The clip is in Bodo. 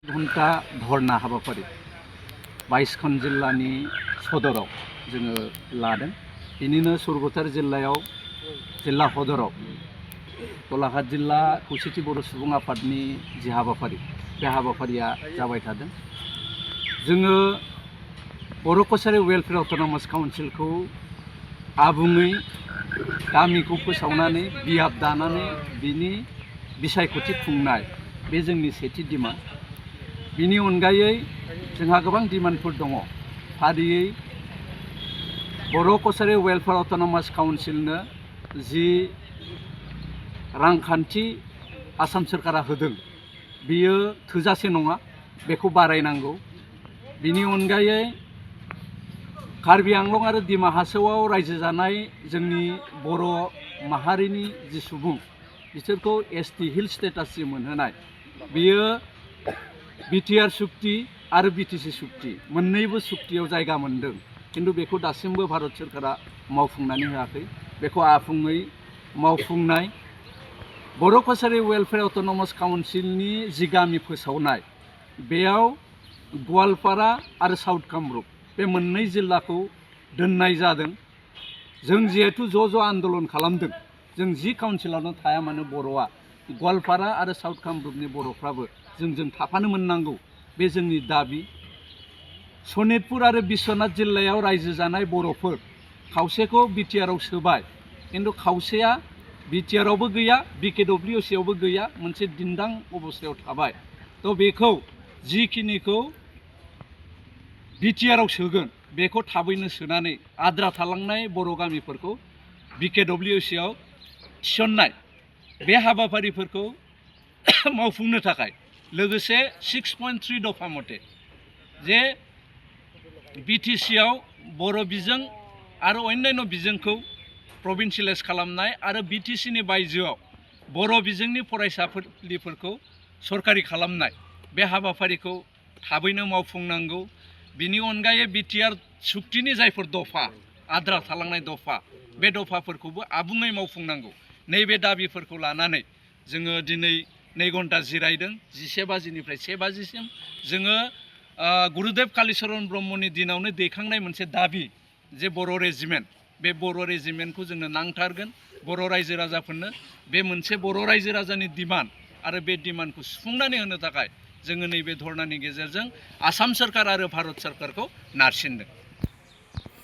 घन्टा धरना हाबाफारि 22 जिल्लानि सदराव जोङो लादों। बिनिनो सुरगुथार जिल्लायाव जिल्ला सदराव गलाघाट जिल्ला खौसेथि बर' सुबुं आफादनि जि हाबाफारि बे हाबाफारिया जाबाय थादों। जोङो बर' कछारी वेलफेयार अट'नमास काउन्सिलखौ आबुङै गामिखौ फोसावनानै बियाब दानानै बिनि बिसायख'थि खुंनाय बे जोंनि सेथि डिमान्ड। बिनि अनगायै जोंहा गोबां डिमान्डफोर दङ। फारियै बर' कछारी वेलफेयार अट'नमास काउन्सिलनो जि रांखान्थि आसाम सोरखारा होदों बियो थोजासे नङा, बेखौ बारायनांगौ। बिनि अनगायै कार्बि आंलं आरो डिमा हासावआव रायजो जानाय जोंनि बर' माहारिनि जि सुबुं बिसोरखौ एसटि हिल स्टेटास जि मोनहोनाय बियो बिटिआर सुक्ति आरो बिटिसि सुक्ति मोन्नैबो सुक्तियाव जायगा मोनदों, किन्तु बेखौ दासिमबो भारत सोरखारा मावफुंनानै होआखै। बेखौ आबुङै मावफुंनाय। बर' कछारी वेलफेयार अट'नमास काउन्सिलनि जि गामि फोसावनाय बेयाव गवालपारा आरो साउथ कामरुप बे मोननै जिल्लाखौ दोननाय जादों। जों जिहेतु ज' आन्दलन खालामदों, जों जि काउन्सिलावनो थाया मानो बर'आ गवालपारा आरो साउथ कामरुपनि बर'फ्राबो जोंजों थाफानो मोननांगौ, बे जोंनि दाबि। सनितपुर आरो बिश्वनाथ जिल्लायाव रायजो जानाय बर'फोर खावसेखौ बिटिआरआव सोबाय, किन्तु खावसेया बिटिआरआवबो गैया, बिकेडब्लिउसिआवबो गैया, मोनसे दिन्दां अबस्थायाव थाबाय। थ' बेखौ जिखिनिखौ बिटिआरआव सोगोन बेखौ थाबैनो सोनानै आद्रा थालांनाय बर' गामिफोरखौ बिकेडब्लिउसिआव थिसननाय बे हाबाफारिफोरखौ मावफुंनो थाखाय लोगोसे 6.3 दफा मथे जे बिटिसिआव बर' बिजों आरो अन्यान्य बिजोंखौ प्रभिन्सियेलाइज खालामनाय आरो बिटिसिनि बायजोआव बर' बिजोंनि फरायसालिफोरखौ सरकारि खालामनाय बे हाबाफारिखौ थाबैनो मावफुंनांगौ। बिनि अनगायै बिटिआर सुक्तिनि जायफोर दफा आद्रा थालांनाय दफा बे दफाफोरखौबो आबुङै मावफुंनांगौ। नैबे दाबिफोरखौ लानानै जोङो दिनै 2 घन्टा जिरायदों। 11 बाजिनिफ्राय 1 बाजिसिम जोङो गुरुदेव कालिचरन ब्रह्मनि दिनावनो दैखांनाय मोनसे दाबि जे बर' रेजिमेन्ट, बे बर' रेजिमेन्टखौ जोंनो नांथारगोन। बर' रायजो राजाफोरनो बे मोनसे बर' रायजो राजानि डिमान्ड आरो बे डिमान्डखौ सुफुंनानै होनो थाखाय जोङो नैबे धरनानि गेजेरजों आसाम सोरखार आरो भारत सोरखारखौ नारसिनदों।